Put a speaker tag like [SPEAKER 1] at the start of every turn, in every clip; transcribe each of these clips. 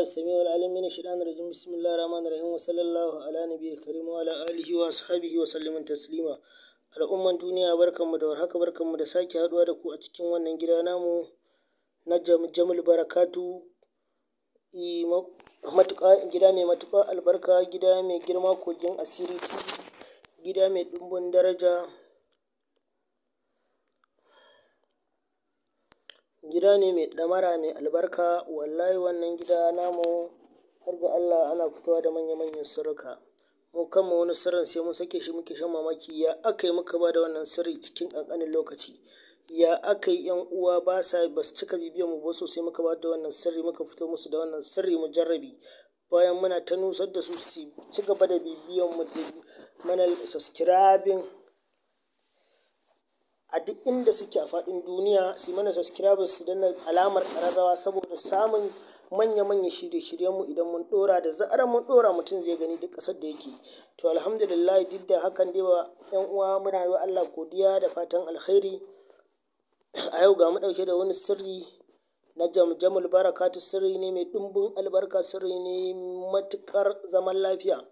[SPEAKER 1] billahi samiul alim min shaitanir rajim. Bismillahir rahmanir rahim. Wa sallallahu ala nabiyil karim wa ala alihi wa ashabihi wa sallimin taslima. Al'umman duniya, barkanmu da warhaka, barkanmu da sake haduwa da ku a cikin wannan gida namu na Jamul Barakatu. Matuƙa gida mai matuƙa albarka, gida mai girma, kogin asiri, gida mai ɗumbin daraja, gida ne mai ɗamara, mai albarka. Wallahi wannan gida namu, har ga Allah, ana fitowa da manya-manyan sirrika. Mu kanmu wani sirrin sai mun sake shi muke shan mamaki, ya aka yi muka ba da wannan sirri cikin ƙanƙanin lokaci? Ya aka yi yan uwa ba sa ba su cika bibiyan mu ba sosai muka ba da wannan sirri, muka fito musu da wannan sirri mujarrabi, bayan muna ta nusar da su su ci gaba da bibiyan mu da mana subscribing a duk inda suke a faɗin duniya, su mana subscribe, su danna alamar ƙararrawa saboda samun manya-manya shirye-shiryen mu. Idan mun ɗora, da zarar mun ɗora, mutum zai gani duk ƙasar da yake. To alhamdulillah, duk da hakan dai ba yan uwa, muna yi wa Allah godiya da fatan alkhairi. A yau ga mu ɗauke da wani sirri na Jamjamul Barakatu. Sirri ne mai ɗumbin albarka, sirri ne matuƙar zaman lafiya.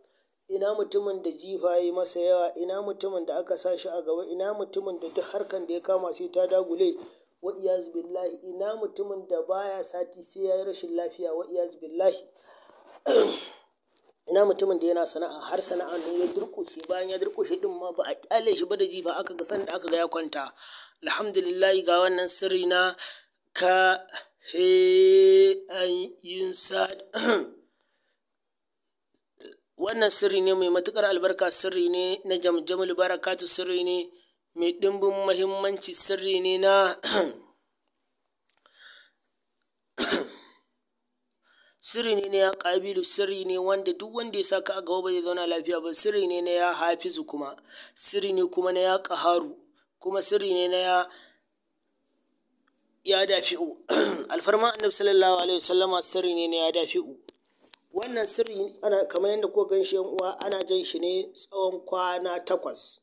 [SPEAKER 1] Ina mutumin da jifa ya masa yawa? Ina mutumin da aka sa shi a gaba? Ina mutumin da duk harkan da ya kama sai ta dagule, wa iyaz billahi? Ina mutumin da baya sati sai ya yi rashin lafiya, wa iyaz billahi? Ina mutumin da yana sana'a har sana'a ne ya durƙushe, bayan ya durƙushe din ma ba a kyale shi ba da jifa, aka ga sanda aka ga ya kwanta? Alhamdulillah, ga wannan sirri na ka he an yin sa. Wannan sirri ne mai matuƙar albarka, sirri ne na Jamjamul Barakatu, sirri ne mai ɗimbin mahimmanci, sirri ne na sirri ne na ya ƙabilu, sirri ne wanda duk wanda ya saka a gaba ba zai zauna lafiya ba, sirri ne na ya hafizu, kuma sirri ne kuma na ya ƙaharu, kuma sirri ne na ya dafi'u. Alfarma Annabi sallallahu alaihi wasallama, sirri ne na ya dafi'u. Wannan sirri ana kamar yadda kuka gan shi, yan uwa, ana jan shi ne tsawon kwana 8.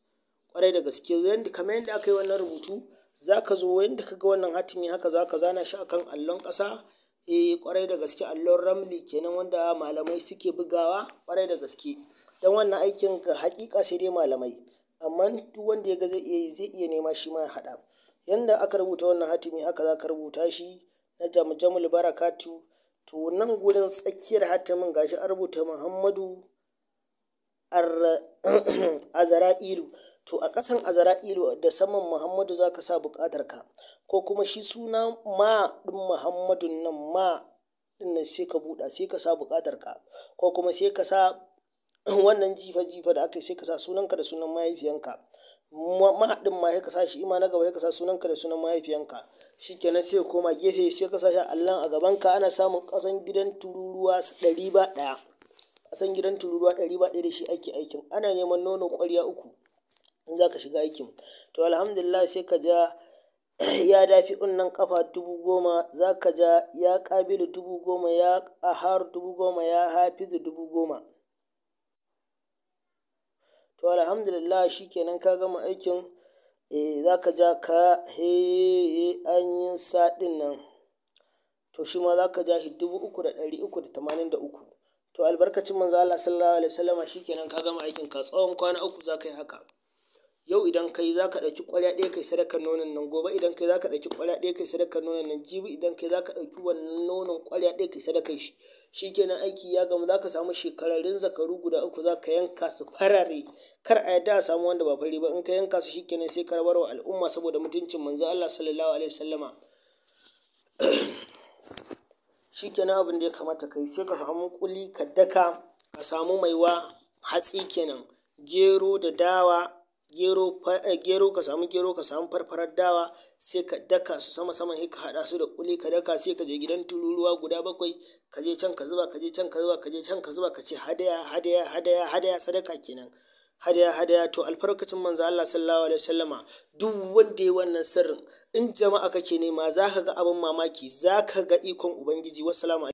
[SPEAKER 1] Kwarai da gaske, kamar yadda aka yi wannan rubutu, za ka zo yadda ka ga wannan hatimi, haka za ka zana shi akan allon ƙasa. Eh, kwarai da gaske, allon ramli kenan wanda malamai suke bugawa. Kwarai da gaske, don wannan aikin ga hakika sai dai malamai, amma duk wanda ya ga zai iya yi, zai iya nema shi ma ya haɗa. Yanda aka rubuta wannan hatimi, haka za ka rubuta shi na Jamjamul Barakatu. To nan gurin tsakiyar hatimin, gashi an rubuta Muhammadu Azara'ilu. To a ƙasan Azara'ilu da saman Muhammadu za ka sa buƙatar ka, ko kuma shi suna ma ɗin Muhammadun nan, ma ɗin nan, sai ka buɗa, sai ka sa buƙatar ka, ko kuma sai ka sa wannan jifa jifa da aka yi, sai ka sa sunanka da sunan mahaifiyanka. Ma ɗin ma sai ka sa shi ima na gaba, sai ka sa sunanka da sunan mahaifiyanka. Shikenan, sai koma gefe, sai ka sa shi allon a gabanka. Ana samun ƙasan gidan tururuwa 100 ba ɗaya, ƙasan gidan tururuwa 100 ba ɗaya, da shi ake aikin. Ana neman nono ƙwarya 3 in za ka shiga aikin. To alhamdulillah, sai ka ja ya dafi nan kafa 10,000, za ka ja ya ƙabilu 10,000, ya ƙaharu 10,000, ya hafizu 10,000. To alhamdulillah, shikenan ka gama aikin. Eh, za ka ja ka he an yi sa ɗin nan, to shi ma za ka ja shi 3,383. To albarkacin Manzo Allah sallallahu alaihi wasallama, shikenan ka gama aikin ka. Tsawon kwana 3 za ka yi haka. Yau idan kai, za ka ɗauki ƙwarya ɗaya kai sadakar nonon nan. Gobe idan kai, za ka ɗauki ƙwarya ɗaya kai sadakar nonon nan. Jibi idan kai, za ka ɗauki wannan nonon ƙwarya ɗaya kai sadakar shi. Shikenan, aiki ya gama. Za ka samu shekararrun zakaru guda 3, za ka yanka su farare, kar a yadda a samu wanda ba fari ba. In ka yanka su, shikenan, sai ka rabar wa al'umma saboda mutuncin Manzo Allah sallallahu alaihi wasallama. Shikenan, abin da ya kamata kai, sai ka samu kuli ka daka, ka samu maiwa, hatsi kenan, gero da dawa, gero, gero, ka samu gero, ka samu farfarar dawa, sai ka daka su sama sama, sai ka haɗa su da kuli ka daka. Sai ka je gidan tururuwa guda 7, ka je can ka zuba, ka je can ka zuba, ka je can ka zuba, ka ce hadaya, hadaya, hadaya, hadaya, sadaka kenan, hadaya, hadaya. To albarkacin Manzo Allah sallallahu alaihi wasallama, duk wanda ya wannan sirrin, in jama'a kake nema, za ka ga abin mamaki, za ka ga ikon Ubangiji. Wassalamu.